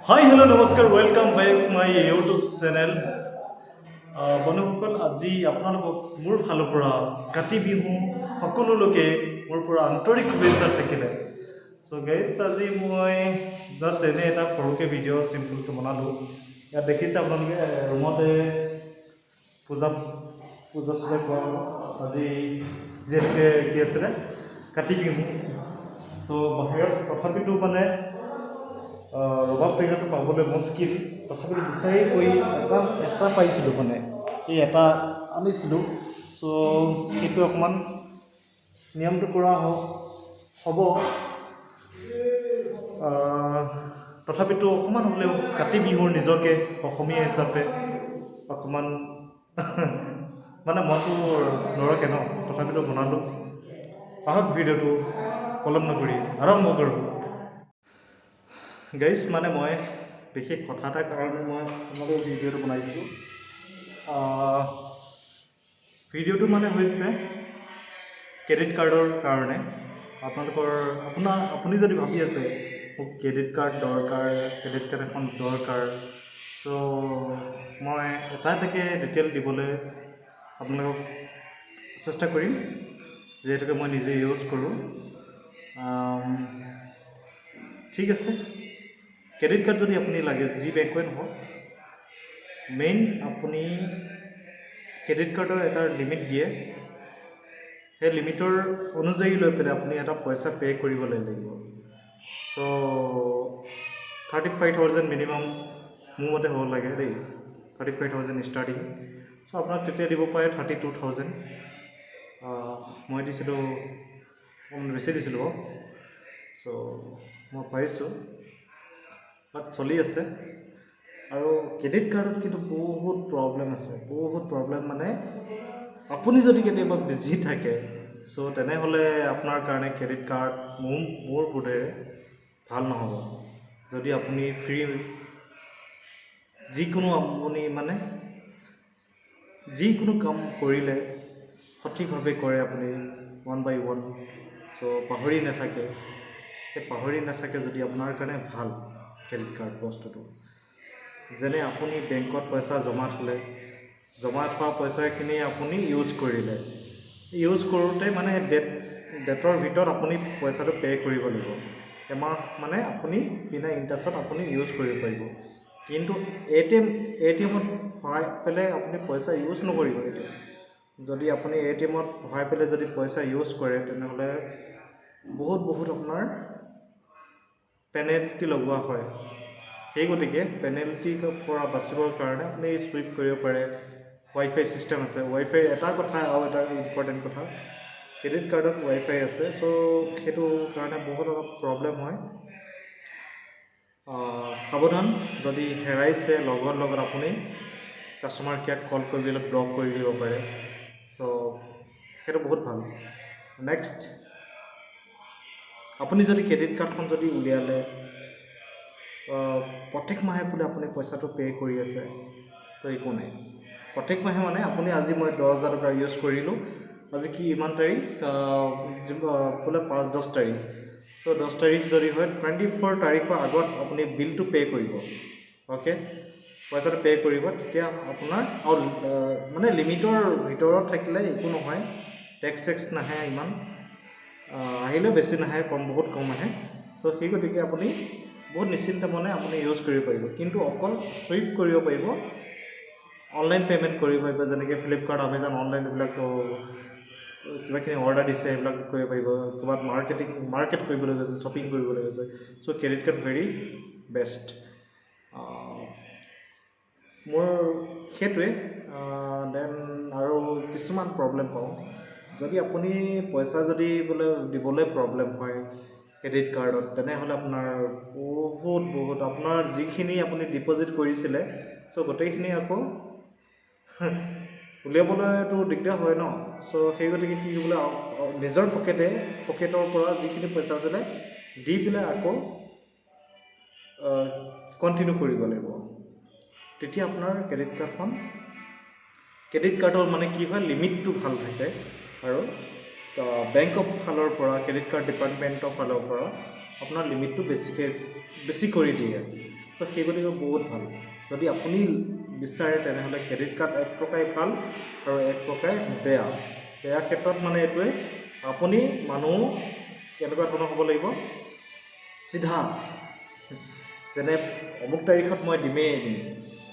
হাই, hello', নমস্কাৰ, welcome back my YouTube channel. বন্ধুসকল, আজি আপোনালোকক মোৰ ফালৰ পৰা কাতি বিহু সকলোলৈকে মোৰ পৰা আন্তৰিক শুভেচ্ছা থাকিলে। চ' গাইজ, আজি মই জাষ্ট এনেই এটা সৰুকৈ ভিডিঅ' চিম্পলকৈ বনালোঁ। ইয়াত দেখিছে আপোনালোকে, ৰুমতে পূজা চূজা কৰা হ'ব। আজি যিহেতুকে কি আছিলে, কাতি বিহু। চ' বাহিৰত তথাপিতো মানে ৰবাব টেঙাটো পাবলৈ মুস্কিল। তথাপিতো বিচাৰি কৰি এটা এটা পাইছিলোঁ, মানে এই এটা আনিছিলোঁ। চ' সেইটো অকণমান নিয়মটো কৰা হ'ব। তথাপিতো অকণমান হ'লেও কাতি বিহুৰ নিজকে অসমীয়া হিচাপে অকণমান মানে মনটো নৰখে ন, তথাপিতো বনালোঁ। আহক, ভিডিঅ'টো পলম নকৰি আৰম্ভ কৰোঁ। গাইজ, মানে মই বিশেষ কথা এটাৰ কাৰণে মই আপোনালোকৰ ভিডিঅ'টো বনাইছিলোঁ। ভিডিঅ'টো মানে হৈছে ক্ৰেডিট কাৰ্ডৰ কাৰণে। আপোনালোকৰ আপোনাৰ আপুনি যদি ভাবি আছে মোক ক্ৰেডিট কাৰ্ড দৰকাৰ, ক্ৰেডিট কাৰ্ড এখন দৰকাৰ, চ' মই এটা এটাকৈ ডিটেইল দিবলৈ আপোনালোকক চেষ্টা কৰিম, যিহেতুকে মই নিজে ইউজ কৰোঁ। ঠিক আছে, ক্ৰেডিট কাৰ্ড যদি আপুনি লাগে, যি বেংকৰে নহওক, মেইন আপুনি ক্ৰেডিট কাৰ্ডৰ এটা লিমিট দিয়ে। সেই লিমিটৰ অনুযায়ী লৈ পেলাই আপুনি এটা পইচা পে' কৰিবলৈ লাগিব। চ' 35,000 মিনিমাম মোৰ মতে হ'ব লাগে দেই, 35,000 ষ্টাৰ্টিং। চ' আপোনাক তেতিয়া দিব পাৰে 32,000। মই দিছিলোঁ, অকণমান বেছি দিছিলোঁ বাৰু। চ' মই পাইছোঁ, বাট চলি আছে। আৰু ক্ৰেডিট কাৰ্ডত কিন্তু বহুত প্ৰব্লেম আছে, বহুত প্ৰব্লেম। মানে আপুনি যদি কেতিয়াবা বিজি থাকে, চ' তেনেহ'লে আপোনাৰ কাৰণে ক্ৰেডিট কাৰ্ড মোৰ বোধেৰে ভাল নহ'ব। যদি আপুনি ফ্ৰী যিকোনো আপুনি মানে যিকোনো কাম কৰিলে সঠিকভাৱে কৰে আপুনি ওৱান বাই ওৱান, চ' পাহৰি নাথাকে, সেই পাহৰি নাথাকে যদি আপোনাৰ কাৰণে ভাল ক্ৰেডিট কাৰ্ড বস্তুটো। যেনে আপুনি বেংকত পইচা জমা থ'লে, জমা থোৱা পইচাখিনি আপুনি ইউজ কৰিলে, ইউজ কৰোঁতে মানে ডেটৰ ভিতৰত আপুনি পইচাটো পে' কৰিব লাগিব। এমাহ মানে আপুনি বিনা ইণ্টাৰেষ্টত আপুনি ইউজ কৰিব পাৰিব। কিন্তু এ টি এমত ভৰাই পেলাই আপুনি পইচা ইউজ নকৰিব। এতিয়া যদি আপুনি এ টি এমত ভৰাই পেলাই যদি পইচা ইউজ কৰে, তেনেহ'লে বহুত বহুত আপোনাৰ পেনেল্টি লগোৱা হয়। সেই গতিকে পেনেল্টিৰ পৰা বাচিবৰ কাৰণে আপুনি চুইপ কৰিব পাৰে। ৱাইফাই ছিষ্টেম আছে। ৱাইফাই এটা কথা আৰু এটা ইম্পৰ্টেণ্ট কথা, ক্ৰেডিট কাৰ্ডত ৱাইফাই আছে। চ' সেইটো কাৰণে বহুত অলপ প্ৰব্লেম হয়। সাৱধান, যদি হেৰাইছে, লগত লগত আপুনি কাষ্টমাৰ কেয়াৰত কল কৰি পেলাই ব্লক কৰি দিব পাৰে। চ' সেইটো বহুত ভাল। নেক্সট, আপুনি যদি ক্ৰেডিট কাৰ্ডখন যদি উলিয়ালে, প্ৰত্যেক মাহে বোলে আপুনি পইচাটো পে' কৰি আছে, তো একো নাই। প্ৰত্যেক মাহে মানে আপুনি আজি মই 10,000 টকা ইউজ কৰিলোঁ, আজি কি ইমান তাৰিখ বোলে 5-10 তাৰিখ। চ' 10 তাৰিখ যদি হয়, 24 তাৰিখৰ আগত আপুনি বিলটো পে' কৰিব, অ'কে, পইচাটো পে' কৰিব, তেতিয়া আপোনাৰ আৰু মানে লিমিটৰ ভিতৰত থাকিলে একো নহয়। টেক্স চেক্স নাহে ইমান, আহিলেও বেছি নাহে, কম, বহুত কম আহে। চ' সেই গতিকে আপুনি বহুত নিশ্চিন্ত মনে আপুনি ইউজ কৰিব পাৰিব। কিন্তু অকল চুইপ কৰিব পাৰিব, অনলাইন পে'মেণ্ট কৰিব পাৰিব, যেনেকৈ ফ্লিপকাৰ্ট, আমেজন, অনলাইন এইবিলাক কিবাখিনি অৰ্ডাৰ দিছে, সেইবিলাক কৰিব পাৰিব। ক'ৰবাত মাৰ্কেট কৰিবলৈ গৈছে, শ্বপিং কৰিবলৈ গৈছে, চ' ক্ৰেডিট কাৰ্ড ভেৰি বেষ্ট। মোৰ সেইটোৱে। Then আৰু কিছুমান প্ৰব্লেম পাওঁ। যদি আপুনি পইচা যদি বোলে দিবলৈ প্ৰব্লেম হয় ক্ৰেডিট কাৰ্ডত, তেনেহ'লে আপোনাৰ বহুত বহুত আপোনাৰ যিখিনি আপুনি ডিপ'জিট কৰিছিলে, চ' গোটেইখিনি আকৌ উলিয়াবলৈতো দিগদাৰ হয় ন। চ' সেই গতিকে কি বোলে নিজৰ পকেটৰ পৰা যিখিনি পইচা আছিলে দি পেলাই আকৌ কণ্টিনিউ কৰিব লাগিব। তেতিয়া আপোনাৰ ক্ৰেডিট কাৰ্ডৰ মানে কি হয়, লিমিটটো ভাল থাকে আৰু বেংকৰ ফালৰ পৰা, ক্ৰেডিট কাৰ্ড ডিপাৰ্টমেণ্টৰ ফালৰ পৰা আপোনাৰ লিমিটটো বেছিকৈ বেছি কৰি দিয়ে। চ' সেই গতিকে বহুত ভাল। যদি আপুনি বিচাৰে তেনেহ'লে ক্ৰেডিট কাৰ্ড এক প্ৰকাৰে ভাল আৰু এক প্ৰকাৰে বেয়া। বেয়া ক্ষেত্ৰত মানে এইটোৱে, আপুনি মানুহ কেনেকুৱা ধৰণৰ হ'ব লাগিব, চিধা, যেনে অমুক তাৰিখত মই দিমেই দিম,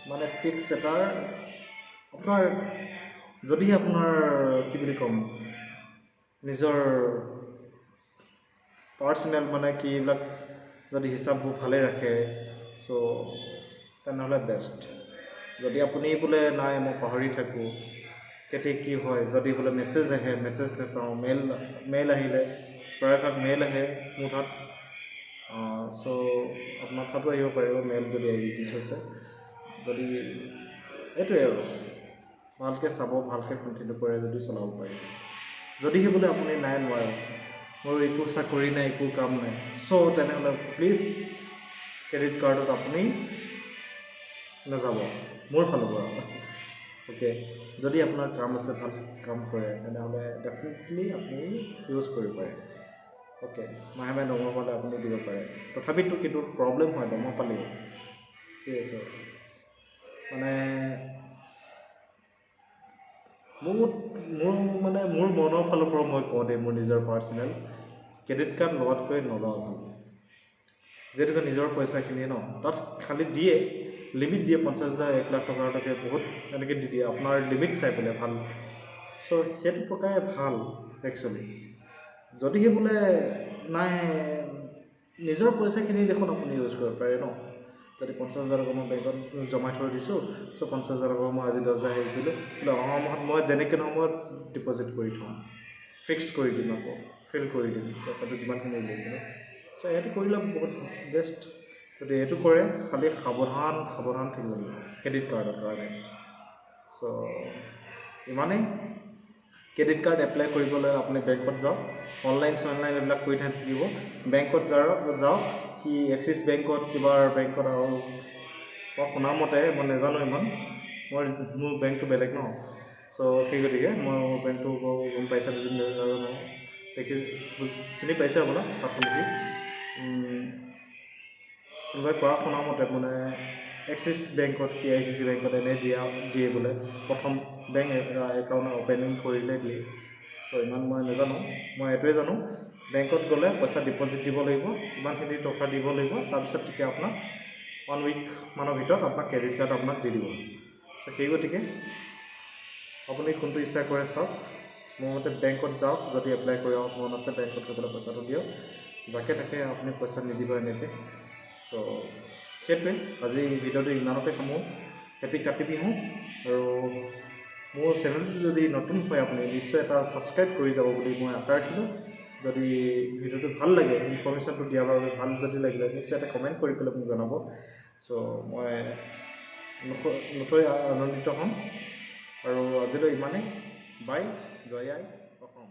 মানে ফিক্স এটাৰ আপোনাৰ, যদিহে আপোনাৰ কি বুলি ক'ম, নিজৰ পাৰ্চনেল মানে কি এইবিলাক যদি হিচাপবোৰ ভালে ৰাখে, চ' তেনেহ'লে বেষ্ট। যদি আপুনি বোলে নাই মই পাহৰি থাকোঁ কেতিয়া কি হয়, যদি বোলে মেছেজ আহে মেছেজ নাচাওঁ, মেইল আহিলে প্ৰায়ভাগ মেইল আহে মোৰ তাত, চ' আপোনাৰ তাতো আহিব পাৰিব মেইল যদি আহি দি থৈছে। যদি এইটোৱে আৰু ভালকৈ চাব, ভালকৈ কণ্টিনিউ কৰে যদি চলাব পাৰিব। যদিহে বোলে আপুনি নাই নোৱাৰে, মোৰ একো চাকৰি নাই, একো কাম নাই, চ' তেনেহ'লে প্লিজ ক্ৰেডিট কাৰ্ডত আপুনি নাযাব মোৰ ফালৰ পৰা। অ'কে, যদি আপোনাৰ কাম আছে, ভাল কাম কৰে, তেনেহ'লে ডেফিনেটলি আপুনি ইউজ কৰিব পাৰে। অ'কে, মাহে মাহে দৰমহা পালে আপুনি দিব পাৰে, তথাপিতো কিন্তু প্ৰব্লেম হয় দৰমহা পালেও। ঠিক আছে, মানে মোৰ মোৰ মানে মোৰ মনৰ ফালৰ পৰা মই কওঁ দেই, মোৰ নিজৰ পাৰ্চনেল ক্ৰেডিট কাৰ্ড লোৱাতকৈ নলোৱা ভাল। যিহেতুকে নিজৰ পইচাখিনি ন, তাত খালী দিয়ে লিমিট দিয়ে 50,000 1 লাখ টকালৈকে বহুত এনেকৈ দি দিয়ে, আপোনাৰ লিমিট চাই পেলাই ভাল। চ' সেইটো প্ৰকাৰে ভাল একচুৱেলি। যদিহে বোলে নাই নিজৰ পইচাখিনি দেখোন আপুনি ইউজ কৰিব পাৰে ন, যদি 50,000 টকা মই বেংকত জমাই থৈ দিছোঁ, চ' 50,000 টকা মই আজি 10,000 হেৰি কৰিলোঁ, বোলে অহা মাহত মই যেনেকৈ নহয় মই ডিপ'জিট কৰি থওঁ, ফিক্স কৰি দিম, আকৌ ফিল কৰি দিম পইচাটো যিমানখিনি উলিয়াইছিলোঁ। চ' এইটো কৰিলে বহুত বেষ্ট। যদি এইটো কৰে খালী সাৱধান সাৱধান থাকিব লাগিব ক্ৰেডিট কাৰ্ডৰ কাৰণে। চ' ইমানেই। ক্ৰেডিট কাৰ্ড এপ্লাই কৰিবলৈ আপুনি বেংকত যাওক, অনলাইন চনলাইন এইবিলাক কৰি থাকিব, বেংকত যাওক কি এক্সিছ বেংকত কিবা বেংকত, আৰু মই শুনামতে, মই নাজানো ইমান, মোৰ বেংকটো বেলেগ ন, চ' সেই গতিকে মই মোৰ বেংকটো গম পাইছে যদি নাজানো, দেখি চিনি পাইছে আপোনাৰ তাত নেকি কোনোবাই কোৱা শুনামতে মানে এক্সিছ বেংকত কি I C C বেংকত এনেই দিয়ে বোলে, প্ৰথম বেংক একাউণ্ট অ'পেনিং কৰিলে দিয়ে। চ' ইমান মই নাজানো, মই এইটোৱে জানো বেংকত গ'লে পইচা ডিপ'জিট দিব লাগিব, ইমানখিনি টকা দিব লাগিব, তাৰপিছত তেতিয়া আপোনাক 1 উইক মানৰ ভিতৰত আপোনাক ক্ৰেডিট কাৰ্ড আপোনাক দি দিব। চ' সেই গতিকে আপুনি কোনটো ইচ্ছা কৰে চাওক, মোৰ মতে বেংকত যাওক, যদি এপ্লাই কৰিব মন আছে বেংকত গৈ পেলাই পইচাটো দিয়ক, যাকে তাকে আপুনি পইচা নিদিব এনেকৈ। চ' সেইটোৱে, আজি ভিডিঅ'টো ইমানতে সামৰোঁ। হেপী কাতি বিহু। আৰু মোৰ চেনেলটো যদি নতুন হয় আপুনি নিশ্চয় এটা ছাবস্ক্ৰাইব কৰি যাব বুলি মই আশা ৰাখিলোঁ। যদি ভিডিঅ'টো ভাল লাগে, ইনফৰ্মেশ্যনটো দিয়াৰ বাবে ভাল যদি লাগিলে নিশ্চয় এটা কমেণ্ট কৰি পেলাই মোক জনাব। চ' মই নথৈ আনন্দিত হ'ম। আৰু আজিলৈ ইমানেই, বাই, জয় আই অসম।